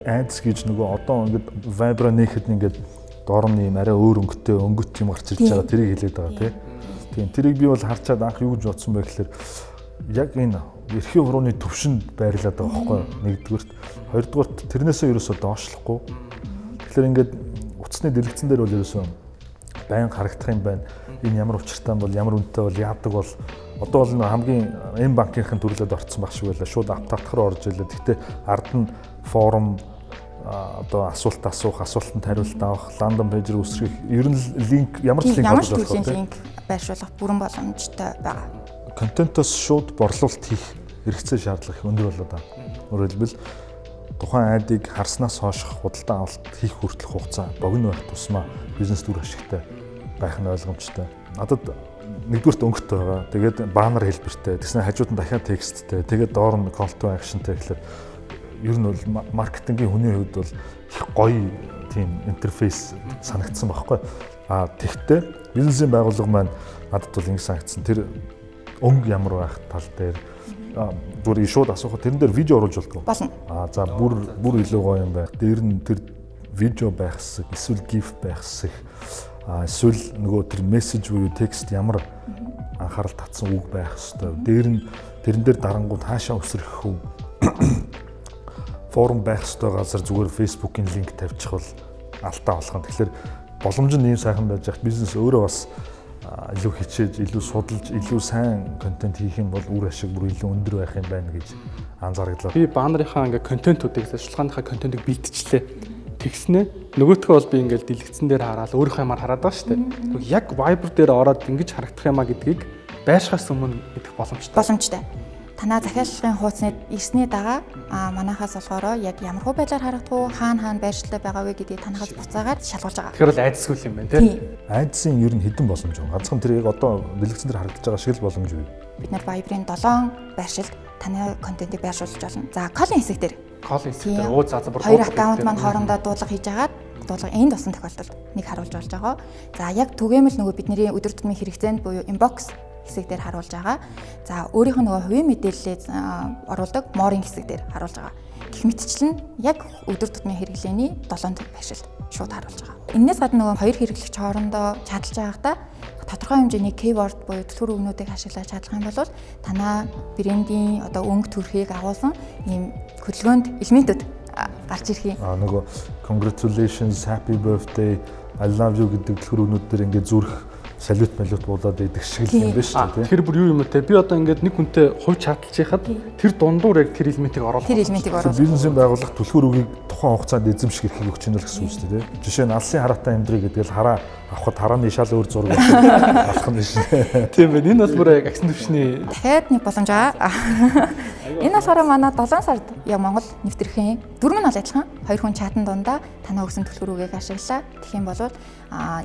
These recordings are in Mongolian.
Ads гэж нөгөө одоо ингээд Viber нээхэд ингээд доор нь юм арай өөр өнгөтэй өнгөт юм гарч ирж байгаа, тэрийг хэлээд байгаа, тий. Тийм, тэрийг би бол харчаад анх юу гэж бодсон бэ гэхээр яг энэ эрхийн хурууны төвшөнд байрлаад байгаа байхгүй юу? Нэгдүгээрт, хоёрдугаарт тэрнээсээ ерөөсөө доошлохгүй. Тэгэхээр ингээд утасны дэлгэцэн дээр бол ерөөсөө байн харагдах юм байна. Энэ ямар учиртай бол, ямар үнэтэй бол, яадаг бол, одоо бол хамгийн М банкийнхэн төрлөөд орцсон байх шиг байлаа. Шууд автоматар руу орж илээ. Гэхдээ ард нь form, одоо асуулт асуух, асуултанд хариулт авах, landing page рүү үсрэх, ер нь link, ямар ч link оруулах болох, link байршуулах бүрэн боломжтой байгаа. Контентоос шууд борлуулалт хийх хэрэгцээ, шаардлага их өндөр болоод байгаа. Өөрөөр хэлбэл, тухайн ad ыг харснаас хойш худалдан авалт хийх хүртэлх хугацаа богино байх тусмаа бизнес үр ашигтай байх нь ойлгомжтой. Надад нэгдүгээрт өнгөтэй байгаа. Тэгээд баннер хэлбэртэй. Тэгсэн хажууд нь дахиад тексттэй. Тэгээд доор нь call to action-тэй гэхэлэр ер нь бол маркетингийн хүний хувьд бол их гоё тийм интерфейс санагдсан байхгүй. А тэгтээ бизнесийн байгууллага маань надад бол ингэ санагдсан. Тэр өнгө ямар байх тал дээр зүгээр шууд асуухад тэрэн дээр видео оруулж болдгоо. Болно. А за, бүр бүр илүү гоё юм байх. Дээр нь тэр видео байх хэсэг, эсвэл GIF байх хэсэг, а эсвэл нөгөө тэр мессеж буюу текст, ямар анхаарал татсан үг байх хэвээр. Дээр нь тэрэн дээр дарангууд хаашаа өсрөх үү? Form байх хэвээр газар зүгээр Facebook-ийн link тавьчих бол алдаа болох юм. Тэгэхээр боломж нь ийм сайхан байж байхад бизнес өөрөө бас илүү хичээж, илүү судалж, илүү сайн контент хийх юм бол үр ашиг бүр илүү өндөр байх юм байна гэж анзааргалаа. Би баннерынхаа ингээ контентуудыг, судалгааныхаа контентыг бэлтжлээ. Тэгснэ нөгөөтгөө бол би ингээл дэлгэцэн дээр хараад өөрийнхөө юмар хараад байгаа шүү дээ. Яг Viber дээр ороод ингэж харагдах юмаа гэдгийг байршихаас өмнө мэдэх боломжтой. Боломжтой. Танаа захиалгын хуудасны ирсний дагаа манайхаас болохоор яг ямар хуу байдлаар харагдах уу, хаана хаана байршилтай байгаа вэ гэдгийг танахаас буцаагаад шалгуулж байгаа. Тэгэхээр бол ads гүй юм байна, тий? Ads ын ер нь хэдэн боломж вэ? Ганцхан тэр яг одоо дэлгэцэн дээр харагдаж байгаа шиг л боломж юу? Бид нар Viber-ийн 7 байршилд таны контентыг байршуулж болно. За, call ын хэсэг дээр. Call ын хэсэг дээр. Уу за, бүр хоёр аккаунт маань хоорондоо дуулга хийж агаад дуулга энэ тусан тохиолдолд нэг харуулж болж байгаа. За, яг түгээмэл нөгөө бидний өдөр тутмын хэрэгцээнд буюу inbox хэсэг дээр харуулж байгаа. За, өөрийнх нь нөгөө хувийн мэдээллээ оруулдаг more-ын хэсэг дээр харуулж байгаа. Гэх мэтчлэн яг өдөр тутмын хэрэглээний 7 байршилд шууд харуулж байгаа. Энээс гадна нөгөө хоёр хэрэглэгч хоорондоо chat алж байгахдаа тодорхой хэмжээний keyword буюу түлхүүр үгнүүдийг ашиглаж чадах юм бол танаа брендийн одоо өнгө төрхийг агуулсан ийм хөдөлгөөнд элементүүд гарч ирэх юм. А нөгөө congratulations, happy birthday, I love you гэдэг түлхүүр үгнүүд дээр ингээд зүрх, салют малют буулаад идэх шиг л юм байна шүү дээ. Тэр бүр юу юм бэ те? Би одоо ингээд нэг хүнтэй хувь chat алж яхад тэр дундуур яг тэр элементийг оруулах. Тэр элементийг оруулах. Бизнесийн байгууллага түлхүүр үгийг тухайн хугацаанд эзэмших эрхийг өгч байна л гэсэн үг шүү дээ. Жишээ нь алсын хараатай амьдрыг гэдэг л хараа авахад харааны шал өөр зураг авах нь биш. Тийм байна. Энэ бол бүр яг агсан төвшний Дахиад нэг боломж аа. Энэ болохоор манай 7 сард яг Монгол нэвтрэхийн дүрм нь бол адилхан. Хоёр хүн chat ан дундаа танаа өгсөн түлхүүр үгийг ашиглаа. Тэгэх юм бол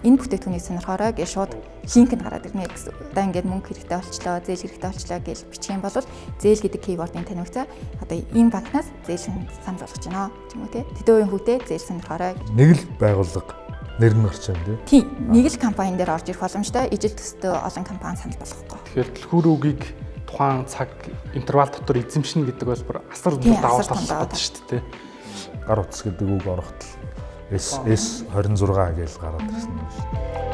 энэ бүтээгдэхүүнийг сонирхоорой гэж шууд link нь гараад ирнэ гэсэн. Одоо ингээд мөнгө хэрэгтэй болчлоо, зээл хэрэгтэй болчлоо гэж бичих юм бол зээл гэдэг keyword-ын таниуцаа одоо ийм банкнаас зээл санал болгож байна ч юм уу, те. Тэдэн үеийн хүүтэй зээл сонирхоорой. Нэг л байгууллага нэр нь гарч байна, тий. Тийм, нэг л компани дээр орж ирэх боломжтой. Ижил төстэй олон компани санал болгохгүй. Тэгэхээр түлхүүр үгийг тухайн цаг интервал дотор эзэмшинэ гэдэг бол бүр асар өндөр давуу тал байна шүү дээ. Гар утас гэдэг үг ороход л S S 26 гэж гараад ирсэн юм шүү дээ.